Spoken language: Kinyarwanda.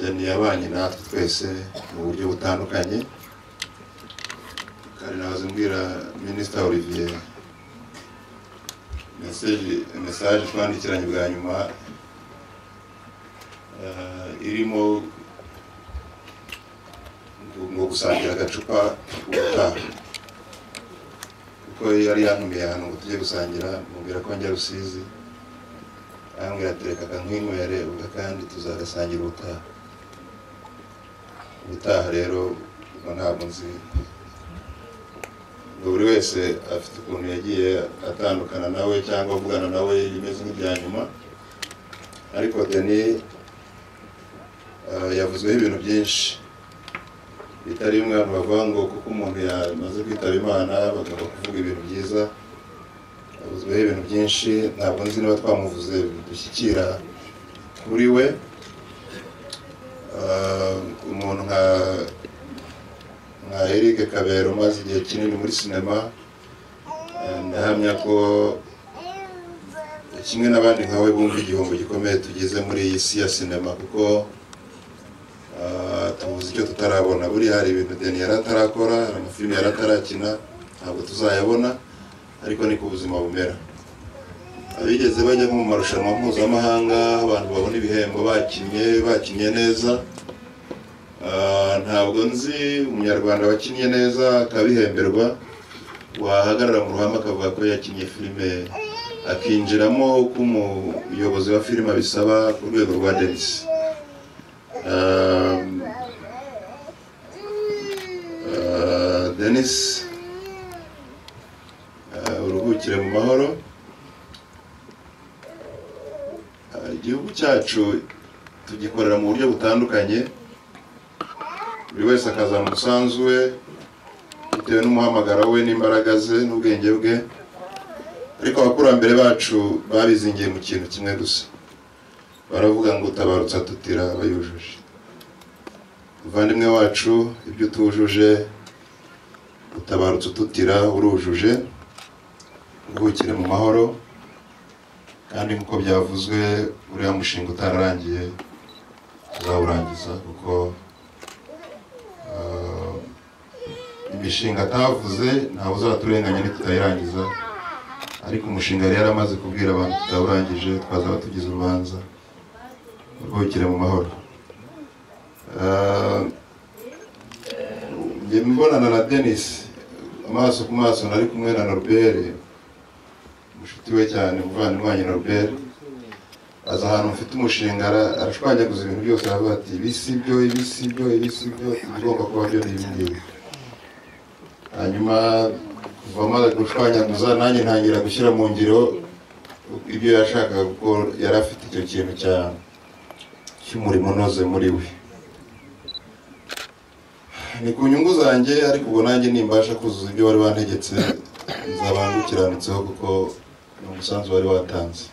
Denis yabanye natwe twese mu buryo butandukanye. Kandi nahoze mbwira Minisita Olivier message twandikiranye bwa nyuma irimo ngo gusangira agacupa ubutaha, kuko yari yantumiye ahantu ngo tujye gusangira, mubwira ko njya Rusizi, arambwira ati reka nkwinywere ubwo kandi tuzagasangira ubutaha. Ubutaha rero ubwo ntabwo nzi, ngo buri wese afite ukuntu yagiye atandukana nawe cyangwa avugana nawe bimeze nk'ibya nyuma. Ariko Denis yavuzweho ibintu byinshi bitari bimwe abantu bavuga ngo kuko umuntu yamaze kwitaba Imana bagomba kuvuga ibintu byiza. Yavuzweho ibintu byinshi, ntabwo nzi niba twamuvuze dushyikira kuri we. Umuntu nka Eric Kabera umaze igihe kinini muri sinema, ndahamya ko kimwe n'abandi nkawe bumva igihombo gikomeye tugeze muri iyi si ya sinema, kuko tubuze icyo tutarabona. Buriya hari ibintu Denis yari atarakora, hari amafilimi yari atarakina, ntabwo tuzayabona, ariko niko ubuzima bumera. Abigeze bajya mu marushanwa mpuzamahanga, abantu babona ibihembo bakinnye neza. Ntabwo nzi umunyarwanda wakinnye neza akabihemberwa wahagarara mu ruhame akavuga ko yakinnye filime, akinjiramo uko umuyobozi wa filime abisaba ku rwego rwa Denis. Denis, uruhukire mu mahoro. Igihugu cyacu tugikorera mu buryo butandukanye, buri wese akazana umusanzu we bitewe n'umuhamagaro we n'imbaraga ze n'ubwenge bwe. Ariko abakurambere bacu babizingiye mu kintu kimwe gusa, baravuga ngo utabarutse atutira abayujuje. Muvandimwe wacu, ibyo utujuje utabarutse ututira urujuje, uruhukire mu mahoro. Kandi nk'uko byavuzwe, uriya mushinga utararangiye tuzawurangiza, kuko imishinga atavuze ntawe uzaturenganya nitutayirangiza. Ariko umushinga yari yaramaze kubwira abantu tutawurangije, twazaba tugize urubanza. Uruhukire mu mahoro. Njye mbonana na Denis amaso ku maso, nari kumwe na Norbert, mushuti we cyane, umuvandimwe wanjye Norbert. Aza ahantu mfite umushinga, arashwanyaguza ibintu byose, aravuga ati ibi si byo, ibi si byo, ibi si byo, ibigomba kuba byo ni ibi ngibi. Hanyuma kuva amaze gushwanyaguza, nanjye ntangira gushyira mu ngiro ibyo yashakaga, kuko yari afite icyo kintu cy'umurimo unoze muri we. Ni ku nyungu zanjye, ariko ubwo nanjye nimbasha kuzuza ibyo wari wantegetse nzaba ngukiranutseho, kuko ni umusanzu wari watanze.